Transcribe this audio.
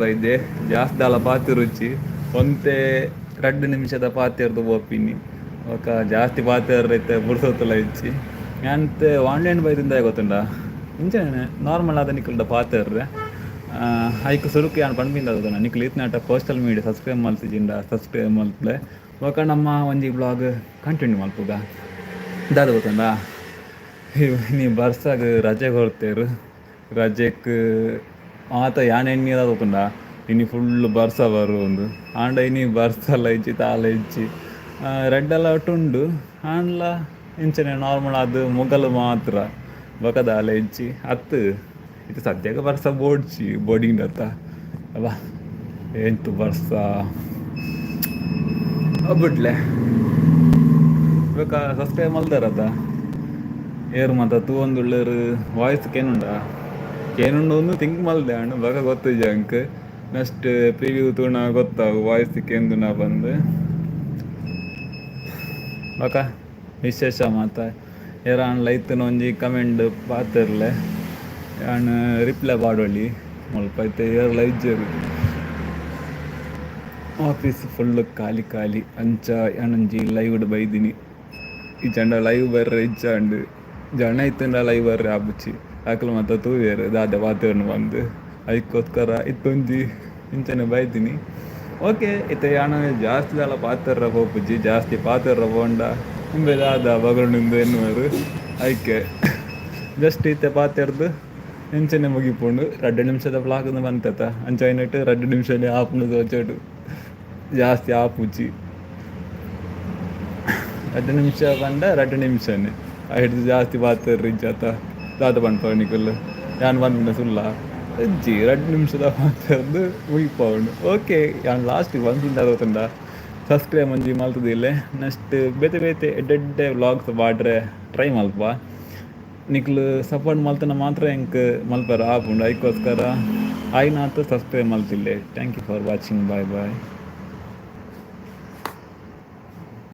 ಬೈದೆ ಜಾಸ್ತಿ ದಾಲ ಪಾತೆರುಜಿ ಒಂತೆ ರಡ್ಡ್ ನಿಮಿಷದ ಪಾತೆರ್ದ್ ಪೋಪಿನಿ ಬೊಕ ಜಾಸ್ತಿ ಪಾತೆರ್ರೆ ಇತ್ತೆ ಪುರ್ಸೊತ್ತುಲ ಇಜ್ಜಿ. ಯಾನ್ ಆನ್ಲೈನ್ ಬೈದಿಂದಾಯ ಗೊತ್ತುಂಡ ಇಂಚನೆ ನಾರ್ಮಲ್ ಆದ್ ನಿಕಲ್ಡ ಪಾತೆರ್ರೆ. ಐಕ್ ಸುರುಕು ಯಾನ್ ಪನ್ಪಿನ ಗೊತ್ತುಂಡ, ನಿಕುಲು ಇತ್ನಾಟ ಸೋಷಿಯಲ್ ಮೀಡಿಯಾ ಸಬ್ಸ್ಕ್ರೈಬ್ ಮಲ್ತಿಜಿಂಡ ಸಬ್ಸ್ಕ್ರೈಬ್ ಮಲ್ಪುಲೆ. ಬೊಕ ನಮ್ಮ ಒಂಜಿ ಬ್ಲಾಗ್ ಕಂಟಿನ್ಯೂ ಮಲ್ಪುಗ. ದಾದ ಗೊತ್ತುಂಡ, ಇನಿ ಬರ್ಸಗ್ ರಜೆ ಕೊರ್ತೆರ್. ರಜೆಕ್ ಮಾತ ಯಾನ್ ಎಣ್ಣಿಯೆರ ಗೊತ್ತುಂಡ ಇನಿ ಫುಲ್ ಬರ್ಸ ಬರುಂದು. ಆಂಡ ಇನಿ ಬರ್ಸಲ ಇಜ್ಜಿ ದಾಲ ಇಜ್ಜಿ, ರೆಡ್ ಅಲರ್ಟ್ ಉಂಡು. ಆಂಡಲ ಇಂಚನೆ ನಾರ್ಮಲ್ ಆದ್ ಮುಗಲ್ ಮಾತ್ರ, ಬೊಕ ದಾಲ ಇಜ್ಜಿ. ಅತ್ ಇತ್ತೆ ಸದ್ಯಗ್ ಬರ್ಸ ಬೋಡ್ಚಿ ಬೋಡಿಂಗ್ ಅತ್ತ ಅಬ್ಬಾ ಎಂತು ಬರ್ಸ ಬುಡ್ಲೆ. ಬೊಕ ಸಬ್ಸ್ಕ್ರೈಬ್ ಮಲ್ದಾರತ ಏರ್ ಮಾತ ತೂವೊಂದುಲ್ಲೆರ್? ವಾಯ್ಸ್ ಕೇನುಂಡ ಕೇನುಂಡು ಒಂದು ಥಿಂಕ್ ಮಲ್ದೆ ಆಂಡ ಬೊಕ ಗೊತ್ತಿಜ್ಜಿ ಅಂಕ್. ನೆಕ್ಸ್ಟ್ ಪ್ರಿವ್ಯೂ ತೂಣ ಗೊತ್ತಾವು ವಾಯ್ಸ್ ಕೇಂದುನ ಬಂದು. ಬೊಕ ವಿಶೇಷ ಮಾತ ಏರಾಂಡ್ಲ ಇತ್ತಿನ ಒಂಜಿ ಕಮೆಂಟ್ ಪಾತೆರ್ಲೆ, ಯಾನ್ ರಿಪ್ಲೈ ಪಾಡೊಲಿ. ಮುಲ್ಪ ಇತ್ತೆ ಏರ್ಲ ಇಜ್ಜೆರ್, ಆಫೀಸ್ ಫುಲ್ ಖಾಲಿ ಖಾಲಿ. ಅಂಚ ಯಾನೊಂಜಿ ಲೈವ್ ಬೈದಿನಿ. ಇಜ್ಜಂಡ ಲೈವ್ ಬರ್ರೆ ಇಜ್ಜಾಂಡ್, ಜನ ಇತ್ತಂಡ ಲೈವ್ ಬರ್ರೆ ಆಪುಜಿ. ಅಕುಲು ಮಾತ ತೂವೆರ್ ದಾದ ಪಾತೆರ್ನು ಬಂದು. ಐಕ್ಕೋಸ್ಕರ ಇತ್ತೊಂಜಿ ಇಂಚನೆ ಬೈದಿನಿ. ಓಕೆ, ಇತ್ತೆ ಯಾನ್ ಜಾಸ್ತಿ ದಾಲ ಪಾತೆರ್ರ ಪೋಪುಜಿ. ಜಾಸ್ತಿ ಪಾತೆರ್ರ ಪೋಂಡ ಉಂಬೆ ದಾದ ಬಗರುಂಡು ಎನ್ನುವರು. ಐಕೆ ಜಸ್ಟ್ ಇತ್ತೆ ಪಾತೆರ್ದು ಇಂಚನೆ ಮುಗಿಪುಂಡು. 2 ನಿಮಿಷದ ವ್ಲಾಗ್ ಬಂತತ, ಅಂಚ ಐನೆಟ್ 2 ನಿಮಿಷನೇ ಆಪುಂಡು ತೋಜೋಡು, ಜಾಸ್ತಿ ಆಪುಜಿ. 2 ನಿಮಿಷ ಪಂಡ 2 ನಿಮಿಷನೇ, ಐಡ್ದ್ ಜಾಸ್ತಿ ಪಾತೆರ್ರೆ ಇಜ್ಜತ. ದಾದ ಪನ್ಪ ನಿಕುಲು? ಯಾನ್ ಪನ್ಪಿನ ಸುಲ್ಲ ಇಜ್ಜಿ. 2 ನಿಮಿಷದ ಪಾತೆರ್ದು ಮುಗಿಪಾವುಂಡು. ಓಕೆ, ಯಾನ್ ಲಾಸ್ಟ್ ಪನ್ಪಿನ ಗೊತ್ತುಂಡ, ಸಬ್ಸ್ಕ್ರೈಬ್ ಒಂಜಿ ಮಲ್ತುದಿಲ್ಲೆ. ನೆಕ್ಸ್ಟ್ ಬೇತೆ ಬೇತೆ ಎಡ್ಡೆ ಎಡ್ಡೆ ವ್ಲಾಗ್ಸ್ ಪಾಡ್ರೆ ಟ್ರೈ ಮಲ್ಪ. ನಿಕ್ಲು ಸಪೋರ್ಟ್ ಮಲ್ತನ ಮಾತ್ರ ಎಂಕ್ ಮಲ್ಪರ ಆಪುಂಡು. ಐಕ್ಕೋಸ್ಕರ ಆಯ್ನಾತ್ subscribe ಮಲ್ತಿಲ್ಲೆ. Thank you for watching, bye bye.